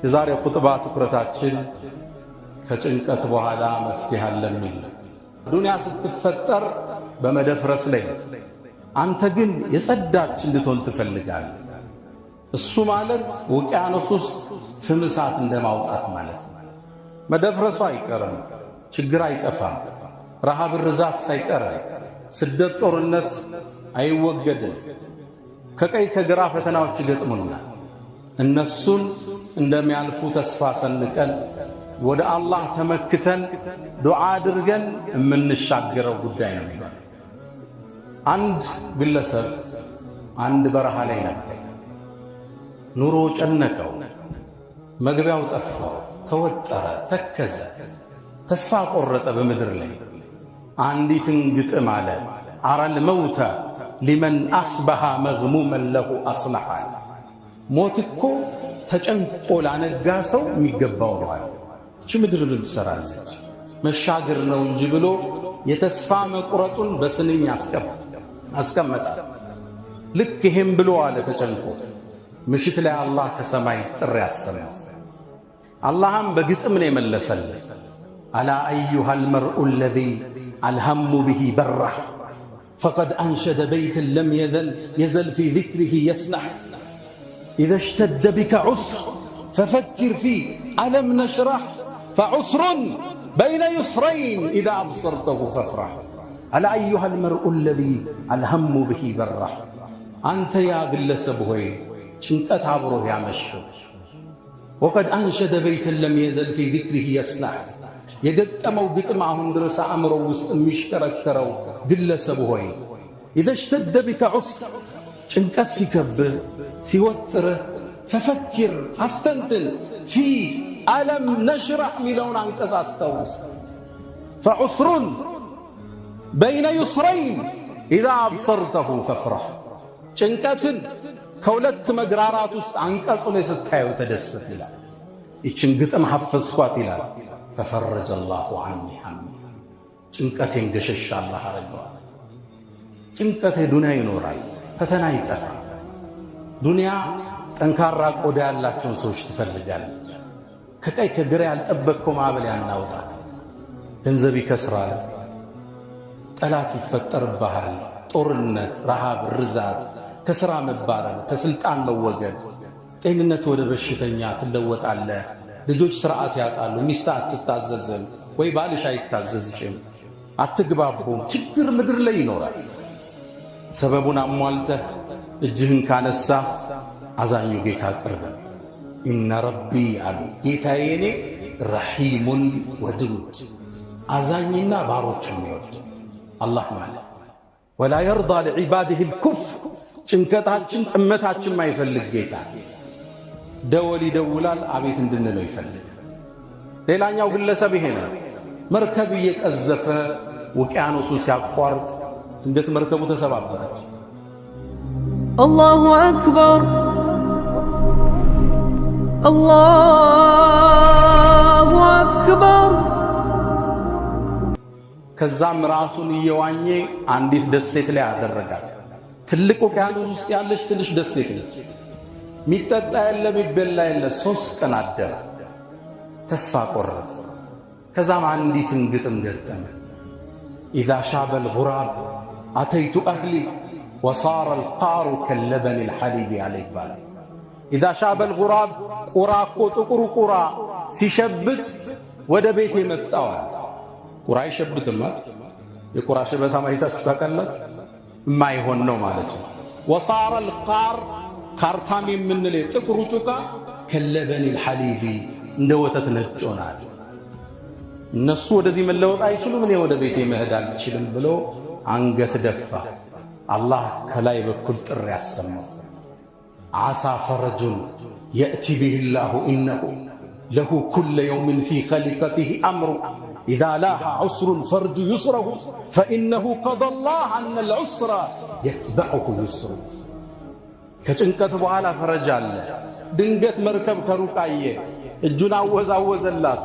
የዛሬው ኹጥባ ትኩረታችን ከጭንቀት በኋላ መፍትሄ አለ የሚል ነው። ዱንያ ስትፈጠር በመደፍረስ ላይ ነው። አንተ ግን የጸዳች እንድትሆን ትፈልጋለህ። እሱ ማለት ውቅያኖስ ውስጥ ፍም እሳት እንደማውጣት ማለት ነው። መደፍረሱ አይቀርም፣ ችግር አይጠፋም፣ ረሃብ ርዛት አይቀርም፣ ስደት ጦርነት አይወገድም። ከቀኝ ከግራ ፈተናዎች ይገጥሙናል። እነሱን እንደሚያልፉ ተስፋ ሰንቀን ወደ አላህ ተመክተን ዱዓ አድርገን የምንሻገረው ጉዳይ ነው የሚሆነው። አንድ ግለሰብ አንድ በረሃ ላይ ነበር። ኑሮ ጨነቀው፣ መግቢያው ጠፋው፣ ተወጠረ፣ ተከዘ፣ ተስፋ ቆረጠ። በምድር ላይ አንዲትን ግጥም አለ፣ أرى الموت لمن أصبح مغموما له أصلح። ሞት እኮ ተጨንቆ ላነጋ ሰው የሚገባው ነው አለ። እቺ ምድር ምን ትሰራለች? መሻገር ነው እንጂ ብሎ የተስፋ መቁረጡን በስንኝ አስቀመጠ። ልክ ይሄም ብሎ አለ ተጨንቆ። ምሽት ላይ አላህ ከሰማይ ጥሪ አሰማ። አላህም በግጥም ነው የመለሰለት። ألا أيها المرء الذي الهم به برح فقد أنشد بيتا لم يزل في ذكره يسنح إذا اشتد بك عسر ففكر في ألم نشرح فعسر بين يسرين إذا أبصرته فافرح። ألا أيها المرء الذي الهم به برح፣ አንተ ያ ግለሰብ ሆይ ጭንቀት አብሮህ ያመሸው፣ وقد أنشد بيتا لم يزل في ذكره يسنح፣ የገጠመው ግጥም አሁን ድረስ አእምሮ ውስጥ የሚሽከረከረው ግለሰብ ሆይ፣ إذا اشتد بك عسر፣ ጭንቀት ሲከብህ ሲወጥርህ፣ ففكر አስተንትን፣ في ألم نشرح የሚለውን አንቀጽ አስታውስ። فعسر بين يسرين إذا أبصرته فافرح፣ ጭንቀትን ከሁለት መግራራት ውስጥ አንቀጹ ላይ ስታየው ተደሰት ይላል። ይችን ግጥም ሐፈዝኳት ይላል። ففرج الله عني همي፣ ጭንቀቴን ገሸሽ አላህ አረገዋል። ጭንቀቴ ዱንያ ይኖራል፣ ፈተና ይጠፋል። ዱንያ ጠንካራ ቆዳ ያላቸውን ሰዎች ትፈልጋለች። ከቀኝ ከግራ ያልጠበቅከው ማዕበል ያናውጣል። ገንዘብ ይከስራል፣ ጠላት ይፈጠርብሃል። ጦርነት፣ ረሃብ፣ ርዛት፣ ከስራ መባረር፣ ከስልጣን መወገድ፣ ጤንነት ወደ በሽተኛ ትለወጣለህ። ልጆች ስርዓት ያጣሉ። ሚስት አትታዘዝም ወይ ባልሽ አይታዘዝሽም፣ አትግባቡም። ችግር ምድር ላይ ይኖራል። ሰበቡን አሟልተህ እጅህን ካነሳ አዛኙ ጌታ ቅርብ ነው። إن ربي አሉ ጌታዬ እኔ رحيم ودود፣ አዛኝና ባሮች የሚወድ አላህ ማለት፣ ولا يرضى لعباده الكفر፣ ጭንቀታችን ጥመታችን ማይፈልግ ጌታ ደወል ይደውላል፣ አቤት እንድንለው ይፈልግ። ሌላኛው ግለሰብ ይሄ ነው። መርከብ እየቀዘፈ ውቅያኖሱ ሲያቋርጥ እንዴት መርከቡ ተሰባበረች። الله أكبر الله أكبر። ከዛም ራሱን እየዋኘ አንዲት ደሴት ላይ አደረጋት። ትልቅ ውቅያኖስ ውስጥ ያለች ትንሽ ደሴት ነች። ሚጠጣ የለ፣ ሚበላ የለ። 3 ቀን አደረ። ተስፋ ቆረጠ። ከዛም አንዲትን ግጥም ገጠመ። إذا شاب الغراب أتيت أهلي وصار القار كاللبن الحليب አለ ይባላል። إذا شاب الغراب፣ ቁራ እኮ ጥቁሩ ቁራ ሲሸብት ወደ ቤቴ መጣዋል። ቁራ አይሸብትማ። የቁራ ሽበታ ማየታችሁ ታውቃላችሁ? የማይሆን ነው ማለት ነው። وصار القار፣ ካርታም የምንለው ጥቁሩ ጩቃ፣ كاللبن الحليب፣ እንደ ወተት ነጭ ሆናል። እነሱ ወደዚህ መለወጥ አይችሉም፣ እኔ ወደ ቤቴ መሄድ አልችልም ብሎ አንገት ደፋ። አላህ ከላይ በኩል ጥሪ ያሰማው። عسى فرج يأتي به الله إنه له كل يوم في خليقته أمر إذا لاح عسر فارج يسره فإنه قضى الله أن العسر يتبعه يسر። ከጭንቀት በኋላ ፈረጅ አለ። ድንገት መርከብ ከሩቅ አየ። እጁን አወዛወዘላት።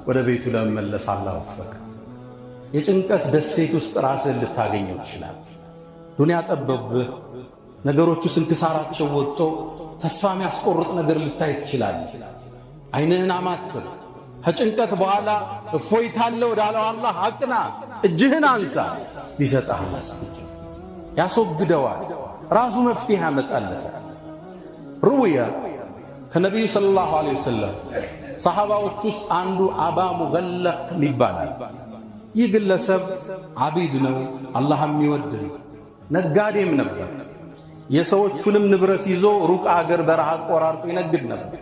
ወደ ቤቱ ለመመለስ አላህ ወፈቀ። የጭንቀት ደሴት ውስጥ ራስህን ልታገኘው ትችላለህ። ዱንያ ጠበብህ፣ ነገሮቹ ስንክሳራቸው ወጥቶ ተስፋ የሚያስቆርጥ ነገር ልታይ ትችላለህ። ዓይንህን አማትር። ከጭንቀት በኋላ እፎይታ አለ ወዳለው አላህ አቅና፣ እጅህን አንሳ። ሊሰጥህ አላህ ዝግጁ ያስወግደዋል። ራሱ መፍትሄ ያመጣለታል። روي ከነቢዩ صلى الله عليه وسلم ሰሓባዎች ውስጥ አንዱ አባ ሙገለቅ ይባላል። ይህ ግለሰብ عابد ነው፣ አላህ የሚወድ ነው፣ ነጋዴም ነበር። የሰዎቹንም ንብረት ይዞ ሩቅ አገር በረሃ አቆራርጦ ይነግድ ነበር።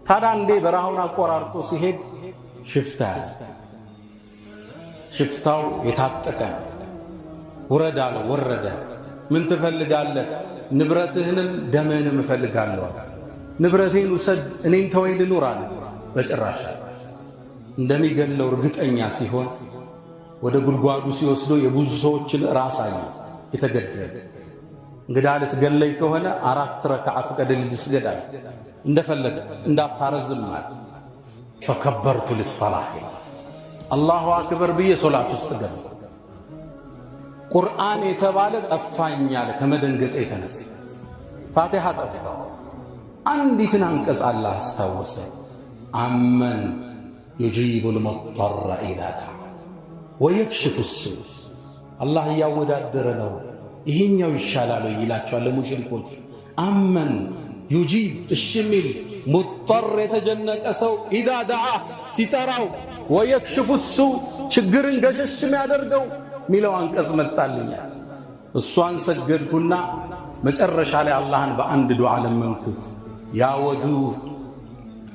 ታዲያ አንዴ በረሃውን አቆራርጦ ሲሄድ ሽፍታ ያዘ። ሽፍታው የታጠቀ ነው። ውረድ አለው። ወረደ። ምን ትፈልጋለህ? ንብረትህንም ደምህንም እፈልጋለሁ። ንብረቴን ውሰድ፣ እኔን ተወኝ ልኑር አለ። በጭራሽ። እንደሚገለው እርግጠኛ ሲሆን ወደ ጉድጓዱ ሲወስዶ የብዙ ሰዎችን ራስ አየ የተገደለ። እንግዳ ልትገለይ ከሆነ 4 ረክዓ ፍቀድልኝ ልስገድ አለ። እንደፈለግ እንዳታረዝም አለ። فكبرت للصلاة الله أكبر ብዬ ሶላት ውስጥ ገባ። ቁርአን የተባለ ጠፋኝ አለ ከመደንገጤ የተነሳ ፋቲሃ ጠፋ። አንዲትን አንቀጽ አላህ አስታወሰ። أمن يجيب المضطر إذا دعاه ويكشف السوء። አላህ እያወዳደረ ነው። ይሄኛው ይሻላል ይላቸዋል ለሙሽሪኮች። أمن يجيب እሺ የሚል مضطر የተጨነቀ ሰው إذا دعاه ሲጠራው፣ ويكشف السوء ችግርን ገሸሽ የሚያደርገው ሚለው አንቀጽ መጣልኛል። እሷን ሰገድኩና መጨረሻ ላይ አላህን በአንድ ዱዓ ለመንኩት። يا ودود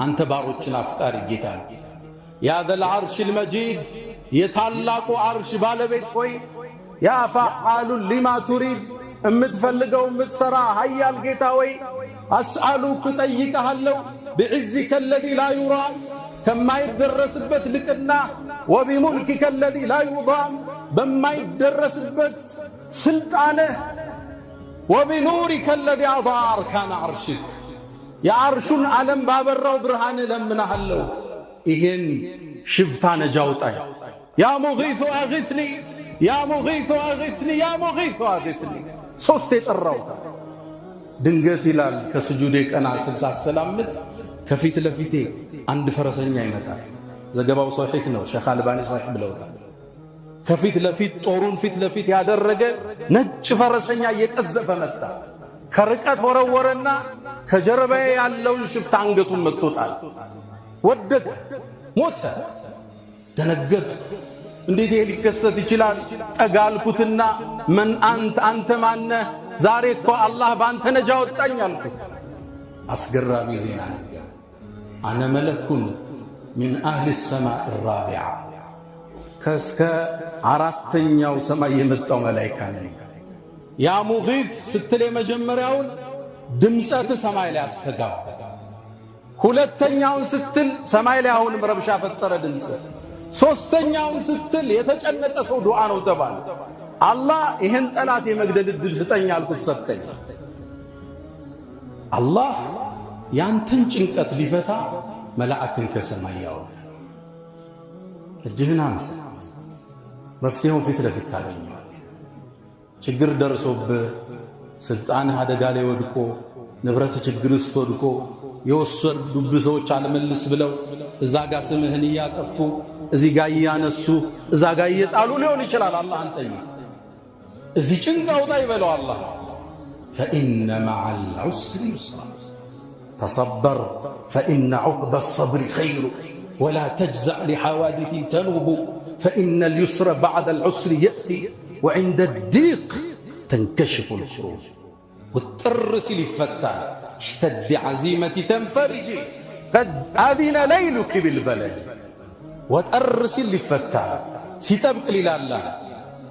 አንተ ባሮችን አፍቃሪ ጌታ ነው። يا ذا العرش المجيد የታላቁ አርሽ ባለቤት ሆይ፣ يا فعال لما تريد እምትፈልገው እምትሠራ ሀያል ጌታ ሆይ፣ أسألك እጠይቅሃለሁ بعزك الذي لا يرام ከማይደረስበት ልቅና፣ وبملكك الذي لا يضام በማይደረስበት ስልጣንህ፣ وبنورك الذي أضاء أركان عرشك የአርሹን ዓለም ባበራው ብርሃን እለምንሃለሁ። ይሄን ሽፍታ ነጃ አውጣኝ። يا مغيث أغثني، يا مغيث أغثني، يا مغيث أغثني ሶስት የጠራው። ድንገት ይላል ከስጁዴ ቀና ስል ሳሰላምት ከፊት ለፊቴ አንድ ፈረሰኛ ይመጣል። ዘገባው صحيح ነው፣ ሸኽ አልባኒ صحيح ብለውታል። ከፊት ለፊት ጦሩን ፊት ለፊት ያደረገ ነጭ ፈረሰኛ እየቀዘፈ መጣ። ከርቀት ወረወረና ከጀርባዬ ያለውን ሽፍታ አንገቱን መጥቶታል። ወደቀ፣ ሞተ። ደነገጥኩ። እንዴት ይሄ ሊከሰት ይችላል? ጠጋ አልኩትና من أنت አንተ ማነህ? ዛሬ እኮ አላህ በአንተ ነጃ ወጣኝ አልኩት። አስገራሚ ዜና ነገር። أنا ملك من أهل السماء الرابعة ከእስከ አራተኛው ሰማይ የመጣው መላይካ ነኝ። يا مغيث ስትል የመጀመሪያውን ድምፀት ሰማይ ላይ አስተጋባ። ሁለተኛውን ስትል ሰማይ ላይ አሁንም ረብሻ ፈጠረ ድምፅ። ሶስተኛውን ስትል የተጨነቀ ሰው ዱዓ ነው ተባለ። አላህ ይህን ጠላት የመግደል ዕድል ስጠኝ አልኩት፣ ሰጠኝ። አላህ ያንተን ጭንቀት ሊፈታ መላእክን ከሰማይ ያወርዳል። እጅህን አንሳ፣ መፍትሄውን ፊት ለፊት ታገኘዋለህ። ችግር ደርሶብህ ስልጣንህ አደጋ ላይ ወድቆ ንብረት ችግር ውስጥ ወድቆ የወሰዱብህ ሰዎች አልመልስ ብለው እዛ ጋር ስምህን እያጠፉ እዚህ ጋር እያነሱ እዛ ጋር እየጣሉ ሊሆን ይችላል። አላህን ጠይቅ። እዚህ ጭንቅ አውጣ ይበለው አላህ። فإن مع العسر يسرا تصبر فإن عقب الصبر خير ولا تجزع لحوادث تنوب فإن اليسر بعد العسر يأتي وعند الضيق تنكشف الكروب። ውጥር ሲል ይፈታል። اشتدي عزيمتي تنفرجي قد أذن ليلك بالبلج። ወጠር ሲል ሊፈታ፣ ሲጠብቅ ሊላላ፣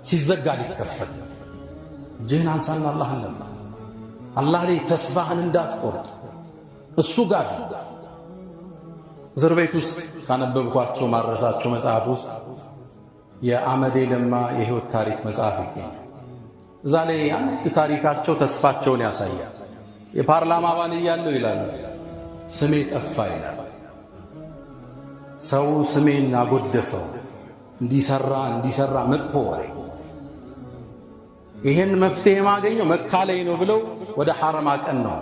ሲዘጋ ሊከፈት። እጅህን አንሳና አላህን ለምን። አላህ ላይ ተስፋህን እንዳትቆርጥ እሱ ጋር። እስር ቤት ውስጥ ካነበብኳቸው ማረሳቸው መጽሐፍ ውስጥ የአመዴ ለማ የህይወት ታሪክ መጽሐፍ ይገኛል። እዛ ላይ አንድ ታሪካቸው ተስፋቸውን ያሳያል። የፓርላማ አባል እያለሁ ይላሉ ስሜ ጠፋ ይላል። ሰው ስሜን አጎደፈው፣ እንዲሰራ እንዲሰራ መጥፎ ወሬ። ይሄን መፍትሄ ማገኘው መካ ላይ ነው ብለው ወደ ሐረም አቀናው።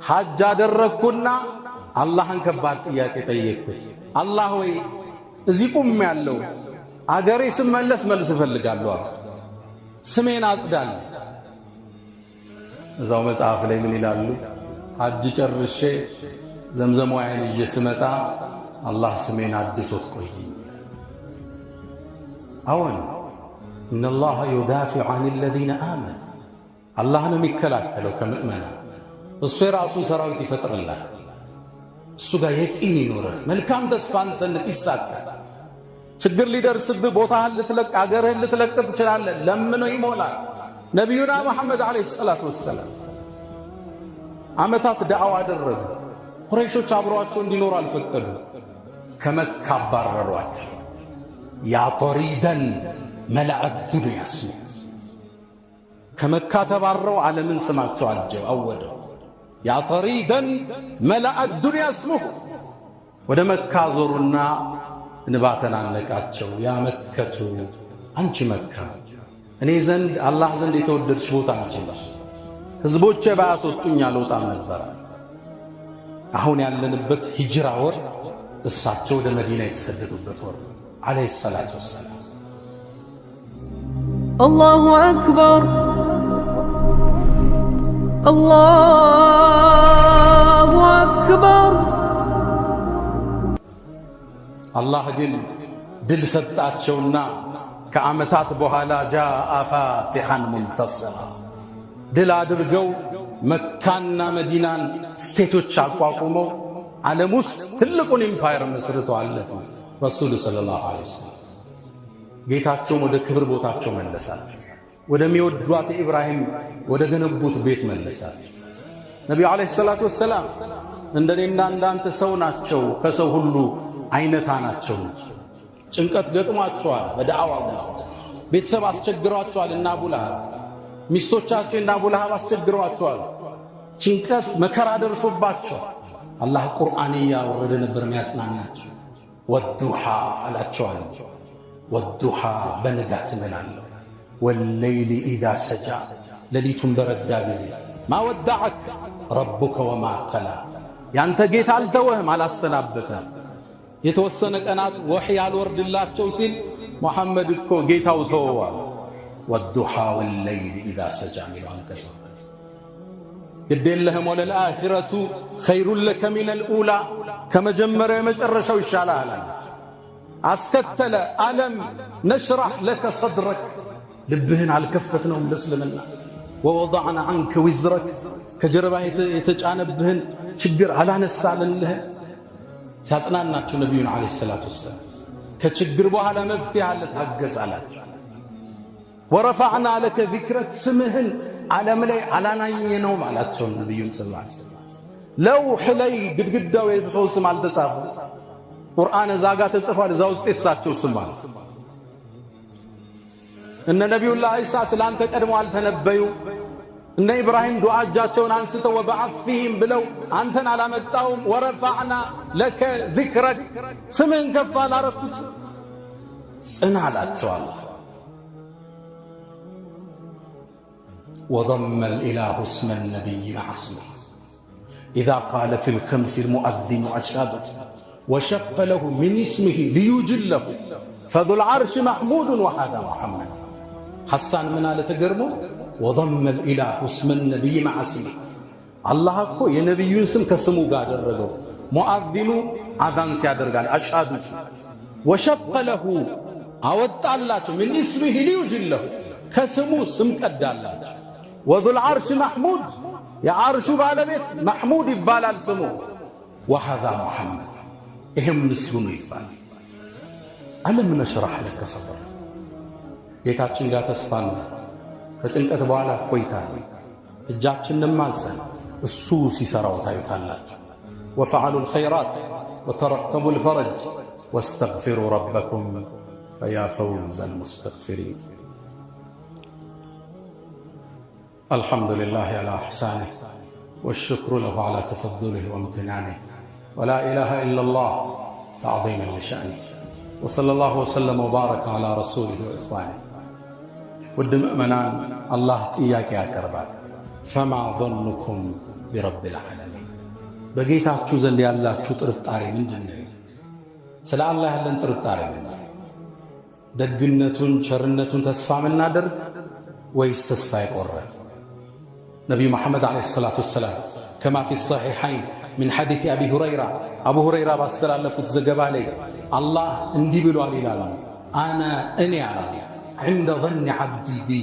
ሐጅ አደረግኩና አላህን ከባድ ጥያቄ ጠየቅኩት። አላህ ወይ እዚህ ቁም ያለው አገሬ ስመለስ መልስ እፈልጋለሁ አልኩት። ስሜን አጽዳል። እዛው መጽሐፍ ላይ ምን ይላሉ? ሐጅ ጨርሼ ዘምዘም ውሃዬን ይዤ ስመጣ አላህ ስሜን አድሶት ቆየኝ። አዎን إن الله يدافع عن الذين آمنوا፣ አላህ ነው የሚከላከለው ከምእመናን። እሱ የራሱን ሰራዊት ይፈጥርላል። እሱ ጋር የቂን ይኖረን፣ መልካም ተስፋን ሰንቅ፣ ይሳካል። ችግር ሊደርስብህ ቦታህን ልትለቅ አገርህን ልትለቅ ትችላለህ። ለምኖ ይሞላል። ነቢዩና መሐመድ عليه الصلاة والسلام ዓመታት ዳዕዋ አደረጉ። ቁረይሾች አብረዋቸው እንዲኖሩ አልፈቀዱ። ከመካ አባረሯቸው። يا طريدا ملأ الدنيا اسمه፣ ከመካ ተባረው ዓለምን ስማቸው አወደው። يا طريدا ملأ الدنيا اسمه። ወደ መካ ዞሩና እንባ ተናነቃቸው። يا مكة አንቺ መካ እኔ ዘንድ አላህ ዘንድ የተወደድሽ ቦታ አንቺ ነሽ። ህዝቦቼ ባያስወጡኝ አልወጣም ነበር። አሁን ያለንበት ሂጅራ ወር እሳቸው ወደ መዲና የተሰደዱበት ወር عليه الصلاة والسلام። الله أكبر الله أكبر። አላህ ግን ድል ሰጣቸውና ከዓመታት በኋላ جاء فاتحا منتصرا ድል አድርገው መካና መዲናን state ኦች አቋቁመው ዓለም ውስጥ ትልቁን empire መስርተው አለፉ። ረሱሉ صلى الله عليه وسلم ጌታቸውም ወደ ክብር ቦታቸው መለሳቸው። ወደሚወዷት ኢብራሂም ወደ ገነቡት ቤት መለሳቸው። ነቢዩ عليه الصلاة والسلام እንደኔና እንዳንተ ሰው ናቸው። ከሰው ሁሉ አይነታ ናቸው። ጭንቀት ገጥሟቸዋል። በዳዕዋ ጉዞ ቤተሰብ አስቸግሯቸዋል። እና አቡ ለሀብ ሚስቶቻቸው እና አቡ ለሀብ አስቸግሯቸዋል። ጭንቀት መከራ ደርሶባቸዋል። አላህ ቁርአን እያወረደ ነበር የሚያጽናናቸው። والضحى አላቸዋል። والضحى በንጋት እምላለሁ፣ والليل إذا سجى ሌሊቱን በረጋ ጊዜ፣ ما ودعك ربك وما قلى ያንተ ጌታ አልተወህም አላሰናበተህም። የተወሰነ ቀናት ወሕይ አልወርድላቸው ሲል ሙሐመድ እኮ ጌታው ተወዋል። والضحى والليل إذا سجى የሚለው አንቀጽ ግድ የለህም። وللآخرة خير لك من الأولى ከመጀመሪያው የመጨረሻው ይሻልሃል አለ። አስከተለ ألم نشرح لك صدرك ልብህን አልከፈትነውም ለእስልምና፣ ووضعنا عنك وزرك ከጀርባህ የተጫነብህን ችግር አላነሳልልህም። ሲያጽናናቸው ነቢዩን عليه الصلاة والسلام ከችግር በኋላ መፍትሄ አለ፣ ታገስ አላቸው። ورفعنا لك ذكرك ስምህን ዓለም ላይ አላናኘነውም አላቸው ነቢዩን صلى الله عليه وسلم። ለውሕ ላይ ግድግዳው የሰው ስም አልተጻፈም። ቁርአን እዛ ጋር ተጽፏል። እዛ ውስጥ የሳቸው ስም አለ። እነ ነቢዩላህ ዒሳ ስላንተ ቀድሞ አልተነበዩ። እነ ኢብራሂም ዱዓ እጃቸውን አንስተው وابعث فيهم ብለው አንተን አላመጣውም። ورفعنا لك ذكرك ስምህን ከፍ አላረኩት። ጽና አላቸው አላህ። وضم الإله اسم النبي مع اسمه إذا قال في الخمس المؤذن أشهد وشق له من اسمه ليجله فذو العرش محمود وهذا محمد። ሐሳን ምን አለ ተገርሞ? وضم الإله اسم النبي مع اسمه አላህ እኮ የነቢዩን ስም ከስሙ ጋር አደረገው። ሙአዚኑ አዛን ሲያደርጋል أشهد وشق له አወጣላቸው من اسمه ليجله ከስሙ ስም ቀዳላቸው። وذو العرش محمود የዓርሹ ባለቤት ማሕሙድ ይባላል ስሙ። وهذا محمد ይህም ምስጉኑ ይባላል። ألم نشرح لك صدرك ጌታችን ጋር ተስፋ ነው። ከጭንቀት በኋላ እፎይታ እጃችንን ማንሰን እሱ ሲሰራው ታዩታላችሁ። وافعلوا الخيرات وترقبوا الفرج واستغفروا ربكم فيا فوز المستغفرين። الحمد لله على إحسانه والشكر له على تفضله وامتنانه ولا إله إلا الله تعظيما لشأنه وصلى الله وسلم وبارك على رسوله وإخوانه። ውድ ምእመናን አላህ ጥያቄ ያቀርባል። فما ظنكم برب العالمين። በጌታችሁ ዘንድ ያላችሁ ጥርጣሬ ምንድን ነው? ስለ አላህ ያለን ጥርጣሬ ምንድን ነው? ደግነቱን ቸርነቱን ተስፋ ምናደርግ ወይስ ተስፋ የቆረጥ? ነቢዩ መሐመድ عليه الصلاة والسلام كما في الصحيحين من حديث أبي هريرة፣ አቡ ሁረይራ ባስተላለፉት ዘገባ ላይ አላህ እንዲህ ብሏል ይላሉ። أنا እኔ አላል عند ظن عبدي بي፣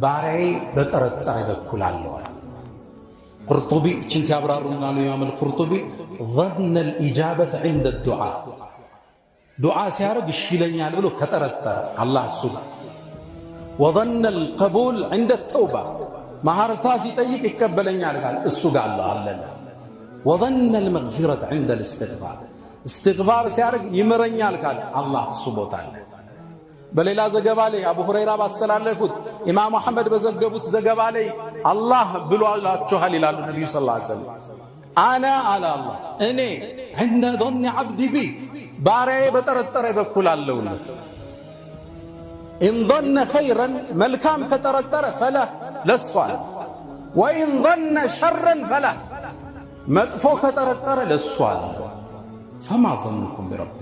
ባሪያዬ በጠረጠረ በኩል አለዋል። ቁርጡቢ እችን ሲያብራሩ ምናሉ ኢማም አልቁርጡቢ? ظن الإجابة عند الدعاء፣ ዱዓ ሲያደርግ እሺ ይለኛል ብሎ ከጠረጠረ አላህ እሱ ጋር፣ وظن القبول عند التوبة፣ መሐርታ ሲጠይቅ ይቀበለኛል ካለ እሱ ጋር አላህ አለለ፣ وظن المغفرة عند الاستغفار፣ እስትግፋር ሲያደርግ ይምረኛል ካለ አላህ እሱ ቦታ አለ። በሌላ ዘገባ ላይ አቡ ሁረይራ ባስተላለፉት፣ ኢማም አሕመድ በዘገቡት ዘገባ ላይ አላህ ብሏላችኋል ይላሉ ነቢዩ صلى الله عليه وسلم። أنا አለ አላህ እኔ عند ظن عبدي بي፣ ባሪያዬ በጠረጠረ በኩል አለውለት። إن ظن خيرا፣ መልካም ከጠረጠረ፣ فله ለሷል፣ وإن ظن شرا فله፣ መጥፎ ከጠረጠረ ለሷል። فما ظنكم برب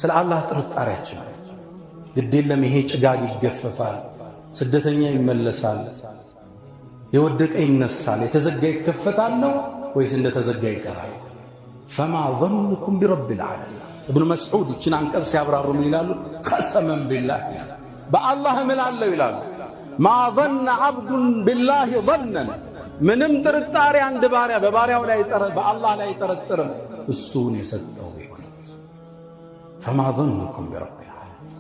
ስለ አላህ ጥርጣሬያችን ግድ የለም፣ ይሄ ጭጋግ ይገፈፋል፣ ስደተኛ ይመለሳል፣ የወደቀ ይነሳል፣ የተዘጋ ይከፈታል ነው ወይስ እንደተዘጋ ይቀራል? فما ظنكم برب العالمين። እብኑ መስዑድ ይችን አንቀጽ ሲያብራሩ ምን ይላሉ? قسما بالله፣ በአላህ እምላለሁ ይላሉ። ما ظن عبد بالله ظنا፣ ምንም ጥርጣሬ አንድ ባሪያ በባሪያው ላይ በአላህ ላይ አይጠረጥርም እሱን የሰጠው ቢሆን። فما ظنكم برب العالمين።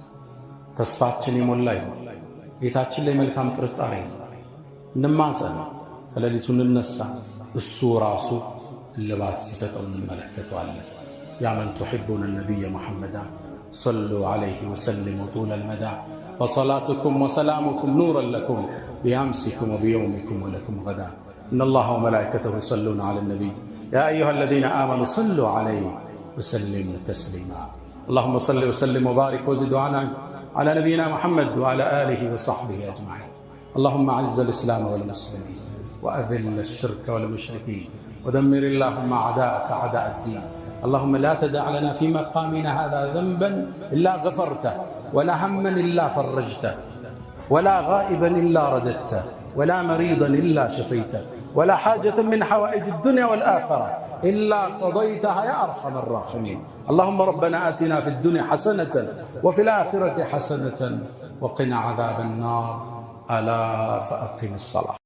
ተስፋችን የሞላ ይሆን። ጌታችን ላይ መልካም ጥርጣሬ ነው። እንማጸን፣ ከሌሊቱ እንነሳ፣ እሱ ራሱ እልባት ሲሰጠው እንመለከተዋለን። يا من تحبون النبي محمدا صلوا عليه وسلموا طول المدى، فصلاتكم وسلامكم نورا لكم بأمسكم وبيومكم ولكم غدا. إن الله وملائكته يصلون على النبي، يا أيها الذين آمنوا صلوا عليه وسلموا تسليما. اللهم صل وسلم وبارك وزد وأنعم على نبينا محمد وعلى آله وصحبه أجمعين. اللهم أعز الإسلام والمسلمين، وأذل الشرك والمشركين، ودمر اللهم أعداءك أعداء الدين. اللهم لا تدع لنا في مقامنا هذا ذنبا إلا غفرته، ولا هما إلا فرجته، ولا غائبا إلا رددته، ولا مريضا إلا شفيته، ولا حاجة من حوائج الدنيا والآخرة إلا قضيتها يا أرحم الراحمين. اللهم ربنا آتنا في الدنيا حسنة وفي الآخرة حسنة وقنا عذاب النار. ألا فأقم الصلاة.